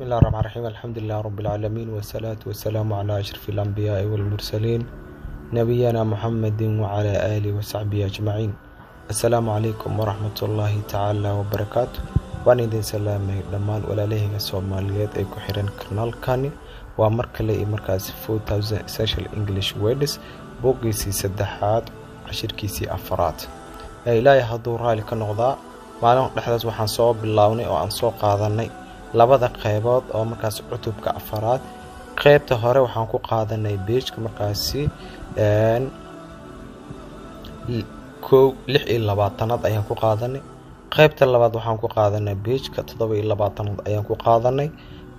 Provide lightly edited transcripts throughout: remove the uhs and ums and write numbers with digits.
بسم الله الرحمن الرحيم، الحمد لله رب العالمين، والصلاة والسلام على أشرف الأنبياء والمرسلين، نبينا محمد وعلى آله وصحبه أجمعين. السلام عليكم ورحمة الله تعالى وبركاته. Waan idin salaamay dhammaan walaalahayga Soomaaliyeed ee ku xiran kanaalkani. Waa mar kale iyo markaasi 4000 Essential English Words, buuggiisii saddexaad, cashirkiisii afaraad. Ilaahay hadduu raali ka noqdaa, maalin dhexdaas waxaan soo bilownay oo aan soo qaadanay labada qeybood oo markaas cutubka afaraad. Qeybta hore waxaan ku qaadanay page-ka markaasi 26aad ayaan ku qaadanay. Qeybta labaad waxaan ku qaadanay page-ka 27aad ayaan ku qaadanay.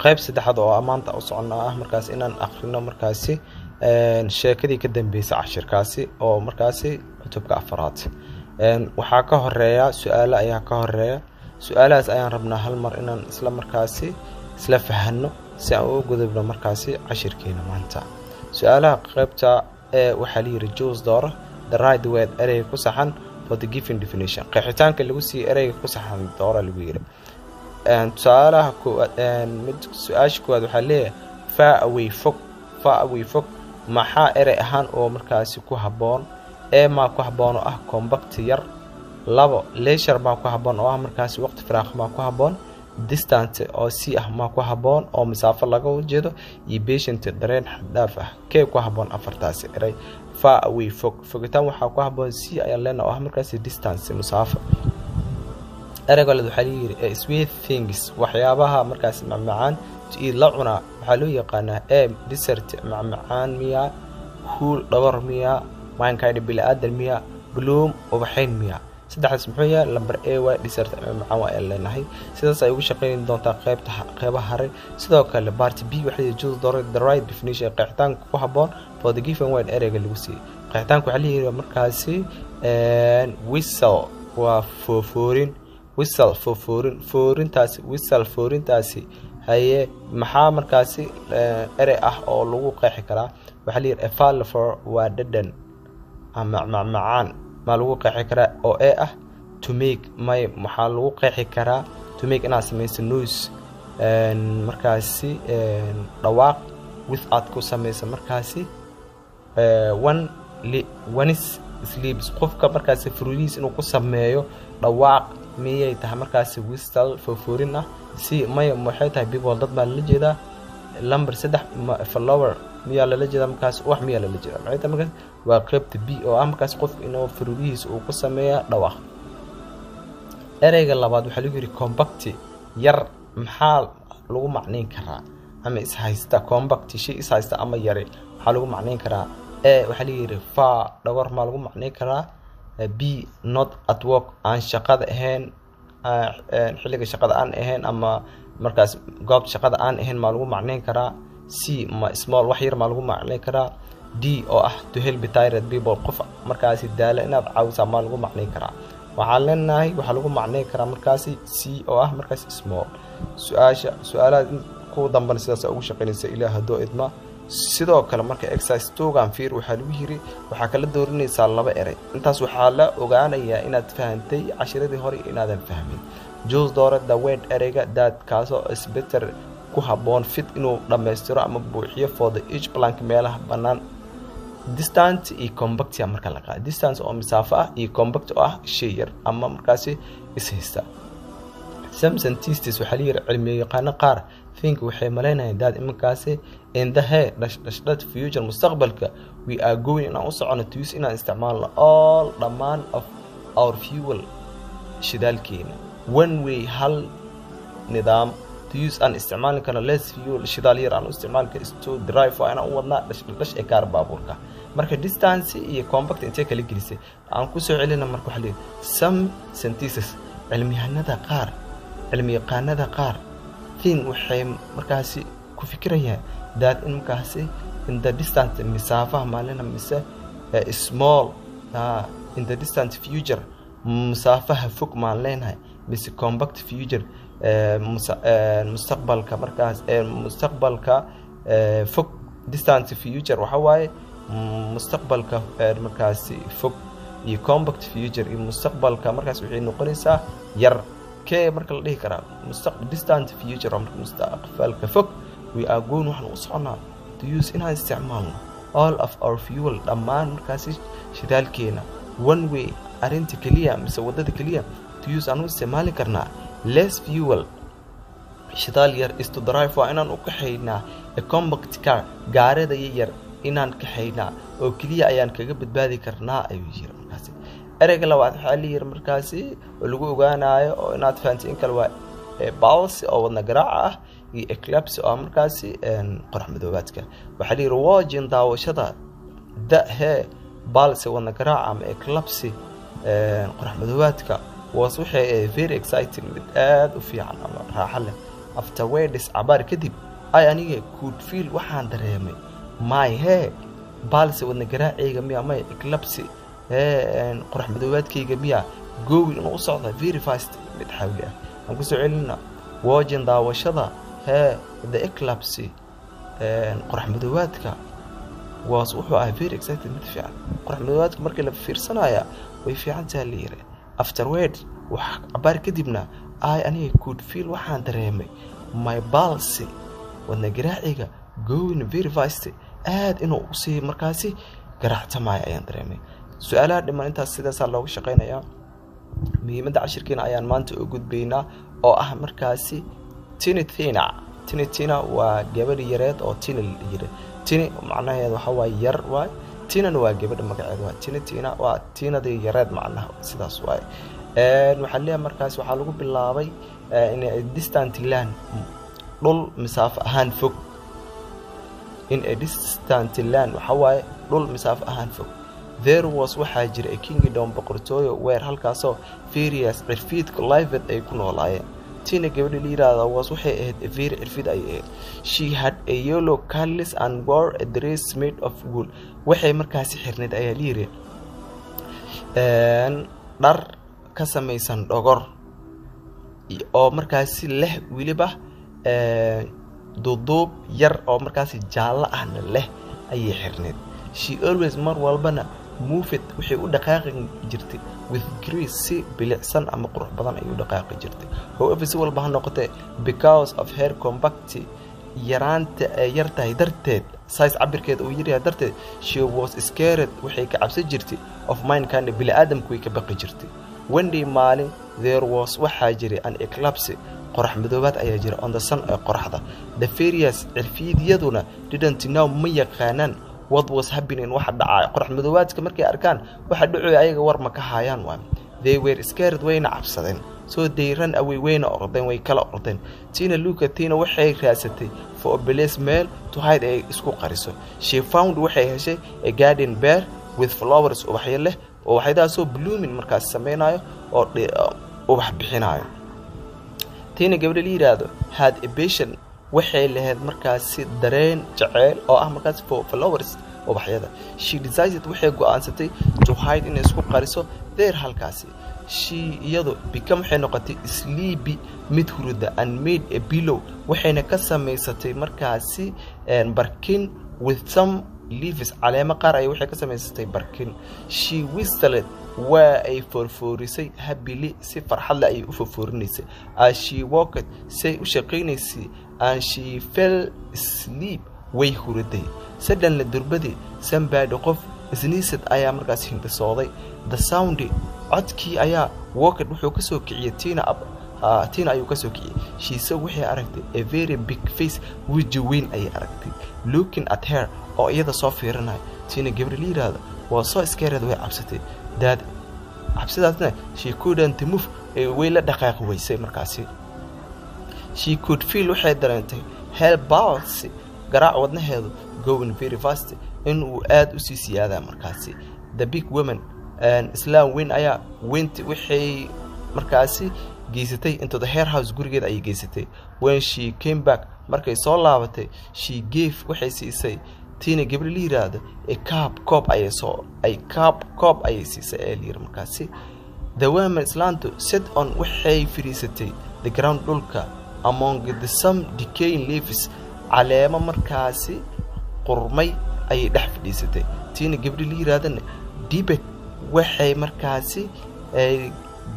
Qeyb saddexaad oo maanta u socono ah markaas inaan akhrino markaasi sheekadii ka dambeysay cashirkaasi oo markaasi cutubka afaraad. Waxaa ka horeeya su-aalo ayaa ka horeeya. Su-aalahaas ayaan rabnaa hal mar inaan isla markaasi isla fahano si aan ugu gudubno markaasi cashirkeena maanta. Su-aalaha qeybta ee waxaa la yiri: "Choose", dooro, "the right word", ereyga ku saxan, "for the given definition", qeexitaanka lagu siiyey ereyga ku saxan doora lagu yiri. Tusaalaha koowaad, mid su-aasha koowaad waxaa leeyahay: "Far away", fog. "Far away", fog, maxaa erey ahaan oo markaasi ku habboon? E maa ku habboon oo ah compact, yar? Labo, leisure maa ku habboon oo ah markaasi waqti firaaq maa ku habboon? Distant oo c ah maa ku habboon oo masaafo laga jeedo? Iyo patient, dareen xaddhaaf ah, kee ku habboon afartaasi erey? "Far away", fog, fogitaan waxaa ku habboon c ayaan leenahay oo ah markaasi distance, masaafo. Ereyga labaad waxaa layiri: "Sweet things", waxyaabaha markaasi macmacaan, "to eat", la cunaa, waxaa loo yaqaanaa: A, dessert, macmacaan miya? Whole, dhabar miya? Mankind, bili-aadan miya? Bloom, ubaxayn miya? Saddexdaas muxuu yahay? Lamber A waa dessert, macmacaan waa ayaan leenahay. Sidaas ay ugu shaqeyn doontaa qeybta qeybaha haray. Sidoo kale part B waxay choose, dooro, the right definition, qeexitaanka ku habboon, for the given word, ereyga lagu siiyey. Qeexitaanka waxaa la yidhi markaasi whistle waa foofoorin. Whistle, foofoorin, foorintaasi, whistle, foorintaasi. Haye, maxaa markaasi erey ah oo lagu qeexi karaa? Waxaa la yidhi: a flavor, waa dhadhan ama macmacaan maa lagu qeexi karaa oo e ah? To make, may, waxaa lagu qeexi karaa to make, inaad samayso, noise, markaasi dhawaaq, with, aad ku samayso markaasi, one one's lips, qofka markaasi frudiis inuu ku sameeyo dhawaaq miyay tahay markaasi whistle, foofoorin ah? Si maya, waxay tahay people, dad baa lala jeedaa. Number 3, flower miyaa lala jeedaa markaas? Wax miyaa lala jeedaa? Maxay tahay markaas? Waa qeybta B oo ah markaas qofka inuu frudihiisa uu ku sameeya dhawaaq. Ereyga labaad waxaa lagu yidhi: compact, yar, maxaa lagu macnayn karaa? Ama ishaysta, compact, shay ishaysta ama yare, maxaa lagu macnayn karaa? E waxaa la yidhi far, dhogor maa lagu macnayn karaa? B, not at work, aan shaqada ahayn, xilliga shaqada aan ahayn ama markaas goobta shaqada aan ahayn maa lagu macnayn karaa? C, ma small, wax yar maa lagu macnayn karaa? D oo ah to help tired people, qof markaasi daala inaad caawisaa maa lagu macnayn karaa? Waxaan leenahay waxaa lagu macnayn karaa markaasi C oo ah markaasi small. Su-aasha, su-aalaha kuwa dambana sidaas ugu shaqaynaysa, Ilaah haddoo idma. Sidoo kale marka exercise two-gan fiir. Waxaa lagu yiri waxaa kala dooranaysaa laba erey. Intaas waxaa la ogaanayaa inaad fahantay cashiradii hore inaadan fahmin. Choose, doora, the word, ereyga, that, kaasoo, is better, ku habboon, fit, inuu dhammaystiro ama buuxiyo, for the each blank, meelaha bannaan. Distant iyo compact marka la qaado, distance oo masaafo ah iyo compact oo ah shay yar ama markaasi ishaysta. Some scientists, waxaa la yiri cilmiyo yaqaano qaar, think, waxay malaynayaan, that, iminkaasi, in the he dash dash dash future, mustaqbalka, we are going, inaan u socono, to use, inaan isticmaalno, all, dhammaan, of our fuel, shidaalkeena, one way, hal nidaam, to use, aan isticmaali karno, less fuel, shidaal yar aan u isticmaali karno, is to drive, waa inaan u wadnaa, dash dash ee car, baabuurka. Marka distance iyo compact intee kala gelisay? Aan kusoo celina. Marka waxaa leeyahay some scientists, cilmiyahanada qaar, cilmi yaqaanada qaar, think, waxay markaasi ku fikirayaan, that, in markaasi, in the distance, misaafaha maalina mise small, in the distant future, musaafaha fog maan leenahay mise compact future, mustaqbalka markaas, mustaqbalka fog? Distant future waxa waaye mustaqbalka markaasi fog, iyo compact future iyo mustaqbalka markaas waxay noqonaysaa yar. Waqtikee marka la dhihi karaa? Distant future, marka mustaqbalka fog. We are going, waxaan u soconaa, to use, inaan isticmaalno, all of our fuel, dhammaan markaasi shidaalkeena. One way, arrinta keliya mise waddada keliya, to use, aan u isticmaali karnaa, less fuel, shidaal yar, is to drive, waa inaan u kaxaynaa, a compact car, gaarida yar inaan kaxaynaa oo keliya ayaan kaga badbaadi karnaa, ayuu yiri markaasi. Ereyga labaad waxaa la yiri markaasi oo lagu ogaanayo oo inaad fahantay in kale waa pulse oo wadna garaaca ah iyo eclipse oo markaasi qorax madoobaadka. Waxaa la yiri watching, daawashada, the hee pulse, wadna garaaca, ama eclipse, qorax madoobaadka, was, waxay ahayd, very exciting, mid aad u fiican ama raaxo leh. Afterwards, cabaar kadib, I, aniga, could feel, waxaan dareemay, my hee pulse, wadna garaacayga miya, may eclipse hee qorax madoobaadkayga miya, going, inuu u socda, very fast, mid xawli ah. Aan kusoo celina: watching, daawashada, hee the eclipse, qorax madoobaadka, was, wuxuu ahaa, very excited, mid fiican. Qorax madoobaadka markii la fiirsanaya way fiican tahay, la yiri. Afterward, wax cabaar kadibna, I, aniga, could feel, waxaan dareemay, my pulse, wadna garaaciga, going very fast, aad inuu usii markaasi garaactamayo ayaan dareemay. Su-aalaha dhiman intaas sidaasaa looga shaqeynayaa. Muhiimadda cashirkeena ayaan maanta u gudbaynaa oo ah markaasi Tiny Tina. Tiny Tina waa gabadh yareed oo Tina la yiri. Tiny macnaheedu waxa waaye yar waay, Tinana waa gabadha magaceeda. Waa Tiny Tina, waa Tinadii yareed, macnaha sidaas waaye. Waxaa leeyahay markaas waxaa lagu bilaabay in a distant land, dhul masaafo ahaan fog. In a distant land, waxa waaye dhul masaafo ahaan fog, there was, waxaa jira, a kingdom, boqortooyo, where, halkaasoo, fairies, cirfiidka, lived, ay ku noolaayeen. Tina, gabadha la yiraahda, was, waxay ahayd, a fairy, cirfiid ayay ahayd. She had a yellow curls and wore a dress made of wool. Waxay markaasi xirnayd, ayaa la yiri, dhar ka samaysan dhogor oo markaasi leh weliba duuduub yar oo markaasi jaallo ahna leh ayay xirneyd. She always, mar walbana, moved, waxay u dhaqaaqi jirtay, with grace, si bilicsan ama qurux badan ayay u dhaqaaqi jirtay. However, si walba ha noqotee, because of her compact, yaraanta ay yar tahay darteed, size, cabirkeeda uu yaryahay darteed, she was scared, waxay ka cabsan jirtay, of mankind, bini-aadamku way ka baqi jirtay. One day, maalin, there was, waxaa jiray, an eclipse, qorax madoobaad ayaa jira, on the sun, ee qoraxda. The fairies, cirfiidyaduna, didn't know, ma yaqaanaan, what was happening, waxa dhacay. Qorax madoobaadka markay arkaan waxa dhacoy, ayaga war ma ka hayaan waay. They were scared, wayna cabsadeen, so they ran away, wayna ordeen, way kala ordeen. Tina looked, Tina waxay raadsatay, for a place, meel, to hide, ay isku qariso. She found, waxay heshay, a garden, beer, with flowers, ubaxyo leh, ubaxyadaasoo blooming, markaas sameynayo oo ubax bixinayo. Tina, gabadha la yiraahdo, had a passion, waxay lahayd markaasi dareen jaceyl oo ah markaasi for flowers, ubaxyada. She decided, waxay go-aansatay, to hide, inay isku qariso, there, halkaasi. She, iyadu, become, waxay noqotay, sleepy, mid hurida, and made a pillow, waxayna ka samaysatay markaasi barkin, with some leaves, caleemo qaar ay waxay ka samaysatay barkin. She whistled, waa ay foorfoorisay, happily, si farxad leh ayay u foorfoorinaysay, as she walked, say u shaqaynaysay, and she fell asleep, way huriday. Suddenly, durbadii, somebody, qof, sneezed, ayaa markaas hindhisooday. The sound, codkii ayaa, woke, wuxuu kasoo kiciyey, Tina up. Tina ayuu kasoo kiciyey. She saw, waxay aragtay, a very big face, weji weyn ayay aragtay, looking at her, oo iyada soo fiirinaya. Tina, gabadha la yiraahdo, waa so scared, way cabsatay, that, cabsidaasna, she couldn't move, way la dhaqaaqi weysay markaasi. She could feel, waxay dareentay, her pulse, garaac wadnaheedu, going very fast, inuu aada usii siyaadaa markaasi. The big woman, islaan weyn ayaa, went, waxay markaasi geysatay, into the her house, gurigeeda ayay geysatay. When she came back, markay soo laabatay, she gave, waxay siisay, Tina, gabadha la yiraahdo, a cup, koob ayay soo ay cup, koob ayay siisay ee la yiri markaasi. The woman, islaantu, sat on, waxay fadhiisatay, the ground, dhulka, among the some decaying leaves, caleemo markaasi qurmay ayay dhex fadhiisatay. Tina, gabadha la yiraahdana, dipped, waxay markaasi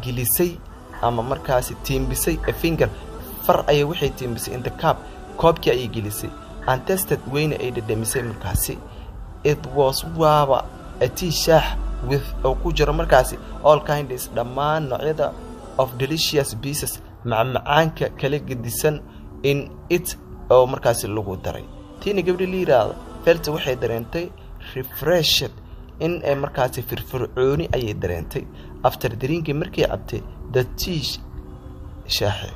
gelisay ama markaasi tiimbisay a finger, far ayay waxay tiimbisay, in the cup, koobkii ayay gelisay, and tasted, weyna ay dhadhamisay markaasi. It was, waaba, a tea, shaax, with, oo ku jiro markaasi, all kinds, dhammaan noocyada, of delicious pieces, macmacaanka kala gedisan, in it, oo markaasi lagu daray. Tiina, gabdhi la yiraahdo, felt, waxay dareentay, refreshed, in ay markaasi firfircooni ayay dareentay, after drinking, markay cabtay, the tea, shaaxe.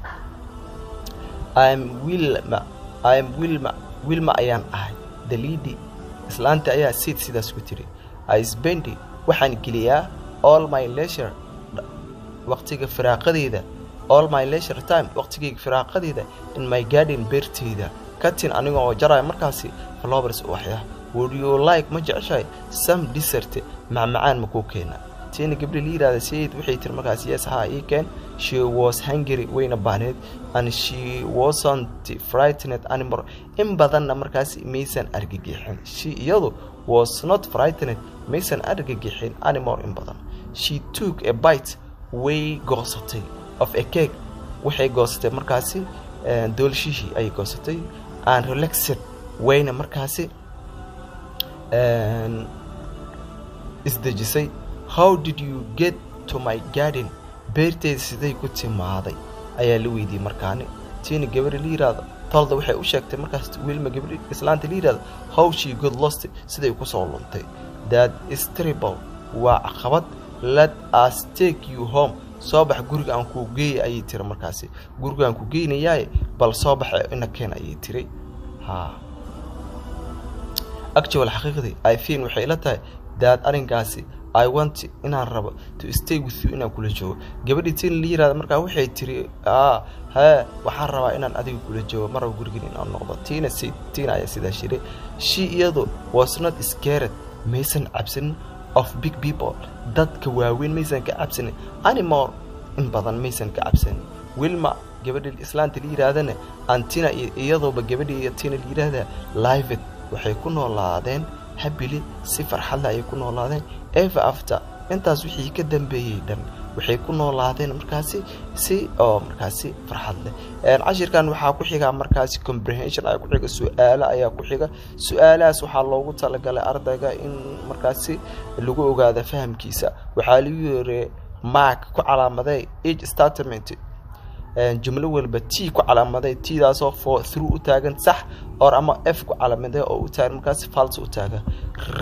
I'm Wilma, I'm Wilma, Wilma ayaan ahay, the lady, islaanta ayaa said, sidaas ku tiri. I spend, waxaan geliyaa, all my leisure, waqtiga firaaqadeyda, all my leisure time, waqtigayga firaaqadeyda, in my garden, beerteyda, cutting, aniga oo jaraya markaasi, flowers, ubaxya. Would you like, ma jeceshahay, some dessert, macmacaan ma kuu keena? Tiina, gabdhi la yiraahda, said, waxay tiri markaas, yes, haa, ii keen. She was hungry, wayna baahneed, and she wasn't frightened anymore, in badanna markaasi maysan argagixin. She, iyadu, was not frightened, maysan argagixin, anymore, in badan. She took a bite, way goosatay, of a cake, waxay goosatay markaasi doolshihii ayay goosatay, and relaxed, wayna markaasi isdejisay. How did you get to my garden? Beerteyda siday ku timaaday, ayaa la weydiiyey markaani. Tiina, gabadha la yiraahdo, told, waxay u sheegtay markaas Wilma, gabadhi islaanta la yiraahdo, how she got lost, siday kusoo luntay. That is terrible, waa caqabad. Let us take you home, soo bax, guriga aan kuu geeyay, ayay tiri markaasi. Guriga aan ku geynayaaye, bal soo baxa, ina keen, ayay tiri. Ha, actually, xaqiiqdii, I think, waxay ila tahay, that, arrinkaasi, I want, inaan rabo, to stay with you, inaan kula joogo. Gabadhii Tiin la yiraahdo markaa waxay tiri, hee, waxaan rabaa inaan adiga kula joogo, ma rabo gurigan inaan noqdo. Tiina si Tiina ayaa sidaa shiray. She, iyadu, was not scared, maysan cabsanin, of big people, dadka waaweyn maysan ka cabsanin, anymore, in badan maysan ka cabsanin. Wilma, gabadhii islaanta la yiraahdana, and Tina, iyadooba gabadhii Tina la yiraahda, lived, waxay ku noolaadeen, happily, si farxadle ayay ku noolaadeen, ever after, intaas wixii ka dambeeyey dhan waxay ku noolaadeen markaasi si oo markaasi farxad leh. Cashirkan waxaa ku xiga markaasi comprehension ayaa ku xiga, su-aalo ayaa ku xiga. Su-aalahaas waxaa loogu talagalay ardayga in markaasi lagu ogaado fahamkiisa. Waxaa lagu yiri, mark, ku calaamaday, each statement, jumlo walba T ku calaamaday, T-daasoo for true u taagan, sax, or ama F ku calaamaday oo u taagan markaasi false u taagan.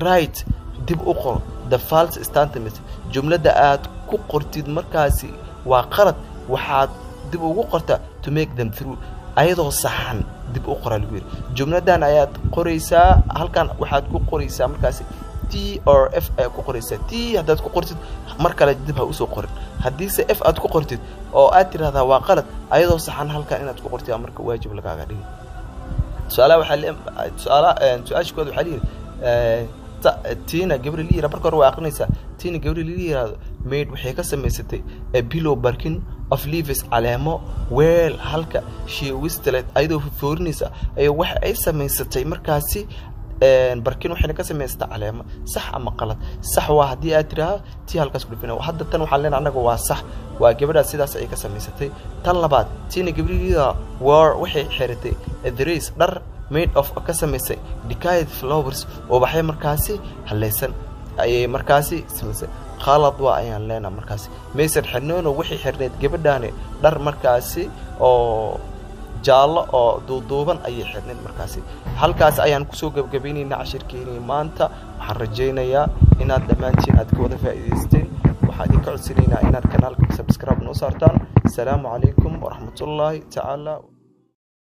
Write, dib u qor, the false statement, jumlada aad ku qortid markaasi waa qalad, waxaad dib ugu qortaa to make them true, ayadoo saxan dib u qoraa lagu yiri. Jumladan ayaad qoraysaa, halkan waxaad ku qoraysaa markaasi T or F ayaa ku qoraysaa. T haddaad ku qortid, mar kale dib ha usoo qorin. Haddiise F aad ku qortid oo aad tirahdaa waa qalad, ayadoo saxan halkan inaad ku qortid marka waajib lagaaga dhigi. Tusaalaha waxaa tusaalaha, su-aasha koowaad waxaa layidhi, Tina, gabadha la yiraahdo, marka hore waa aqrinaysaa. Tina, gabadha la yiraahdo, made, waxay ka samaysatay, a pillow, barkin, of leaves, caleemo, while, halka, she whistled, ayadoo foorinaysa ayaa waxa ay samaysatay markaasi barkin, waxayna ka samaysatay caleemo. Sax ama qalad? Sax waa haddii aad tiraahdo tii halkaas ku dhufina. Hadda tan waxaan leenahay annaga waa sax, waa gabadhaas sidaas ay ka samaysatay. Tan labaad, Tina, gabadhiida, wore, waxay xiratay, a dress, dhar, made of, ka samaysay, decayed flowers, ubaxyo markaasi haleysan ayay markaasi samaysay. Qalad waa ayaan leenahay markaasi. Maysan xirnoono, waxay xirneyd gabadhaani dhar markaasi oo jaallo oo duuduuban ayay xirneyd markaasi. Halkaas ayaan kusoo gebgabaynaynaa cashirkeenii maanta. Waxaan rajaynayaa inaad dhammaantiin aad ka wada faa'iidaysteen. Waxaan idinka codsanaynaa inaad kanaalka subscribe noo saartaan. Asalaamu calaykum waraxmatullaahi tacaala.